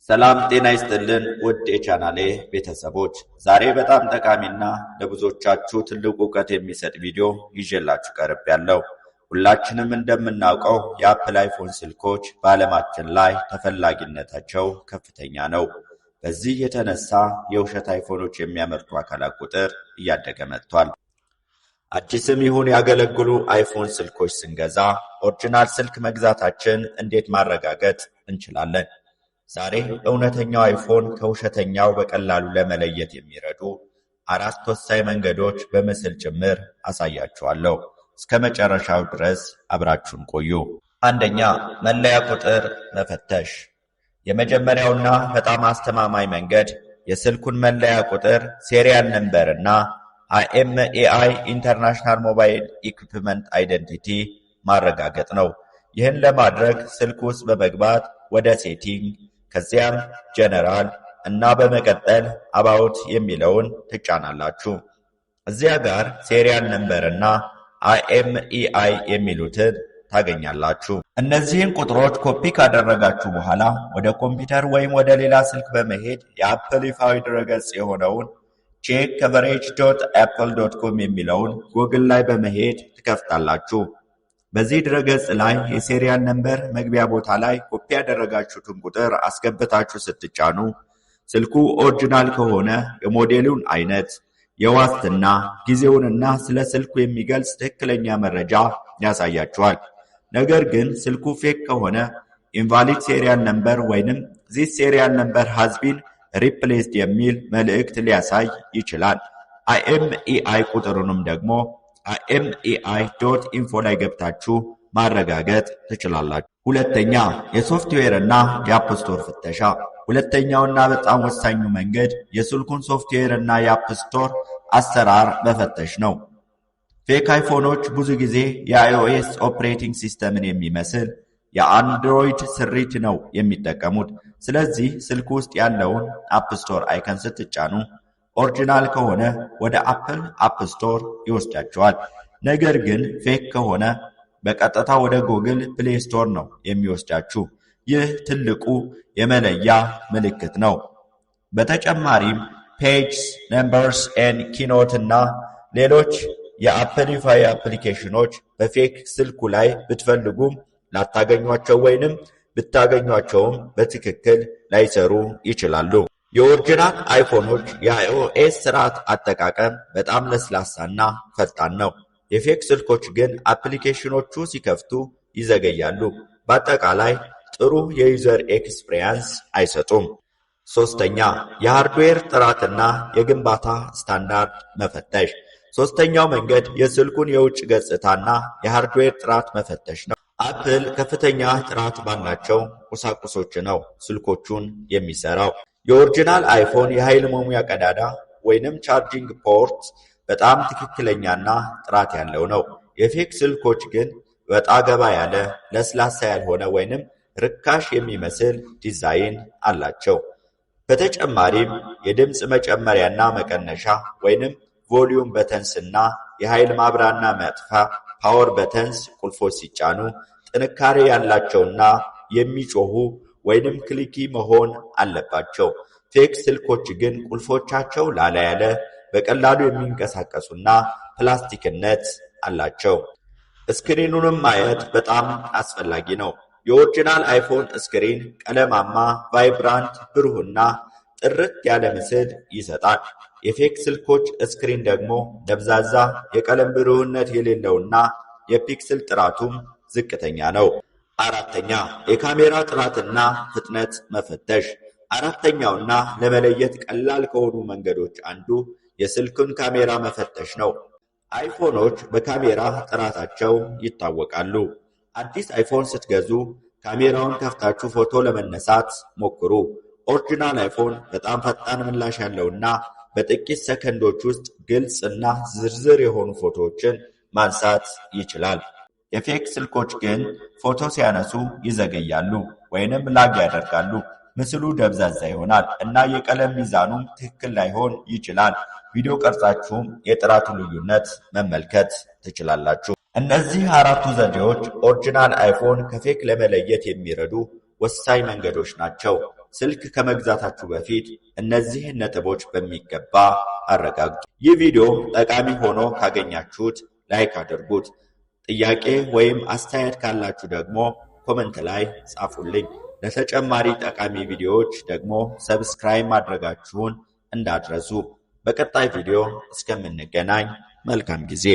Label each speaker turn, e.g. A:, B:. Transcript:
A: ሰላም ጤና ይስጥልን ውድ የቻናሌ ቤተሰቦች፣ ዛሬ በጣም ጠቃሚና ለብዙዎቻችሁ ትልቅ እውቀት የሚሰጥ ቪዲዮ ይዤላችሁ ቀርቤያለሁ። ሁላችንም እንደምናውቀው የ Apple iPhone ስልኮች በዓለማችን ላይ ተፈላጊነታቸው ከፍተኛ ነው። በዚህ የተነሳ የውሸት iPhone ኖች የሚያመርቱ አካላት ቁጥር እያደገ መጥቷል። አዲስም ይሁን ያገለገሉ iPhone ስልኮች ስንገዛ original ስልክ መግዛታችን እንዴት ማረጋገጥ እንችላለን? ዛሬ እውነተኛው iPhone ከውሸተኛው በቀላሉ ለመለየት የሚረዱ አራት ወሳኝ መንገዶች በምስል ጭምር አሳያችኋለሁ። እስከ መጨረሻው ድረስ አብራችሁን ቆዩ። አንደኛ፣ መለያ ቁጥር መፈተሽ። የመጀመሪያውና በጣም አስተማማኝ መንገድ የስልኩን መለያ ቁጥር serial number እና IMEI፣ International Mobile Equipment Identity፣ ማረጋገጥ ነው። ይህን ለማድረግ ስልክ ውስጥ በመግባት ወደ setting፣ ከዚያም ጀነራል እና በመቀጠል about የሚለውን ትጫናላችሁ። እዚያ ጋር serial number እና IMEI የሚሉትን ታገኛላችሁ። እነዚህን ቁጥሮች ኮፒ ካደረጋችሁ በኋላ ወደ ኮምፒውተር ወይም ወደ ሌላ ስልክ በመሄድ የ Apple ይፋዊ ድረገጽ የሆነውን checkcoverage.apple.com የሚለውን ጉግል ላይ በመሄድ ትከፍታላችሁ። በዚህ ድረገጽ ላይ የ serial number መግቢያ ቦታ ላይ ኮፒ ያደረጋችሁትን ቁጥር አስገብታችሁ ስትጫኑ ስልኩ original ከሆነ የሞዴሉን አይነት፣ የዋስትና ጊዜውንና ስለ ስልኩ የሚገልጽ ትክክለኛ መረጃ ያሳያችኋል። ነገር ግን ስልኩ fake ከሆነ "invalid serial number" ወይንም "this serial number has been replaced" የሚል መልእክት ሊያሳይ ይችላል። IMEI ቁጥሩንም ደግሞ IMEI.info ላይ ገብታችሁ ማረጋገጥ ትችላላችሁ። ሁለተኛ፣ የሶፍትዌር እና የ App Store ፍተሻ። ሁለተኛውና በጣም ወሳኙ መንገድ የስልኩን ሶፍትዌር እና የ App Store አሰራር መፈተሽ ነው። Fake iPhone ኖች ብዙ ጊዜ የ iOS operating system ን የሚመስል የ Android ስሪት ነው የሚጠቀሙት። ስለዚህ ስልክ ውስጥ ያለውን App Store icon ስትጫኑ original ከሆነ ወደ Apple App Store ይወስዳችኋል። ነገር ግን fake ከሆነ በቀጥታ ወደ Google Play Store ነው የሚወስዳችሁ። ይህ ትልቁ የመለያ ምልክት ነው። በተጨማሪም Pages፣ Numbers and Keynote እና ሌሎች የ Apple ይፋዊ application ኖች በ fake ስልኩ ላይ ብትፈልጉም ላታገኟቸው ወይንም ብታገኟቸውም በትክክል ላይሰሩ ይችላሉ። የ original iPhone ኖች የ iOS ስርዓት አጠቃቀም በጣም ለስላሳና ፈጣን ነው። የ fake ስልኮች ግን application ኖቹ ሲከፍቱ ይዘገያሉ። በአጠቃላይ ጥሩ የ user experience አይሰጡም። ሶስተኛ፣ የ hardware ጥራትና የግንባታ ስታንዳርድ መፈተሽ። ሶስተኛው መንገድ የስልኩን የውጭ ገጽታና የ hardware ጥራት መፈተሽ ነው። Apple ከፍተኛ ጥራት ባላቸው ቁሳቁሶች ነው ስልኮቹን የሚሰራው። የ original iPhone የኃይል መሙያ ቀዳዳ ወይንም charging port በጣም ትክክለኛና ጥራት ያለው ነው። የ fake ስልኮች ግን ወጣ ገባ ያለ፣ ለስላሳ ያልሆነ ወይንም ርካሽ የሚመስል ዲዛይን አላቸው። በተጨማሪም የድምፅ መጨመሪያና መቀነሻ ወይንም volume buttons እና የኃይል ማብሪያና ማጥፊያ power buttons ቁልፎች ሲጫኑ ጥንካሬ ያላቸውና የሚጮሁ ወይንም clicky መሆን አለባቸው። Fake ስልኮች ግን ቁልፎቻቸው ላላ ያለ፣ በቀላሉ የሚንቀሳቀሱና ፕላስቲክነት አላቸው። Screen ኑንም ማየት በጣም አስፈላጊ ነው። የ original iPhone screen ቀለማማ፣ vibrant፣ ብሩህና ጥርት ያለ ምስል ይሰጣል። የ fake ስልኮች screen ደግሞ ደብዛዛ፣ የቀለም ብሩህነት የሌለውና የ pixel ጥራቱም ዝቅተኛ ነው። አራተኛ፣ የካሜራ ጥራትና ፍጥነት መፈተሽ። አራተኛውና ለመለየት ቀላል ከሆኑ መንገዶች አንዱ የስልኩን ካሜራ መፈተሽ ነው። iPhone ኖች በካሜራ ጥራታቸው ይታወቃሉ። አዲስ iPhone ስትገዙ ካሜራውን ከፍታችሁ ፎቶ ለመነሳት ሞክሩ። Original iPhone በጣም ፈጣን ምላሽ ያለውና በጥቂት ሰከንዶች ውስጥ ግልጽ እና ዝርዝር የሆኑ ፎቶዎችን ማንሳት ይችላል። የ fake ስልኮች ግን ፎቶ ሲያነሱ ይዘገያሉ ወይንም lag ያደርጋሉ። ምስሉ ደብዛዛ ይሆናል እና የቀለም ሚዛኑም ትክክል ላይሆን ይችላል። ቪዲዮ ቀርጻችሁም የጥራቱ ልዩነት መመልከት ትችላላችሁ። እነዚህ አራቱ ዘዴዎች original iPhone ከ fake ለመለየት የሚረዱ ወሳኝ መንገዶች ናቸው። ስልክ ከመግዛታችሁ በፊት እነዚህን ነጥቦች በሚገባ አረጋግጡ። ይህ ቪዲዮ ጠቃሚ ሆኖ ካገኛችሁት like አድርጉት። ጥያቄ ወይም አስተያየት ካላችሁ ደግሞ comment ላይ ጻፉልኝ። ለተጨማሪ ጠቃሚ ቪዲዮዎች ደግሞ subscribe ማድረጋችሁን እንዳትረሱ። በቀጣይ ቪዲዮ እስከምንገናኝ መልካም ጊዜ።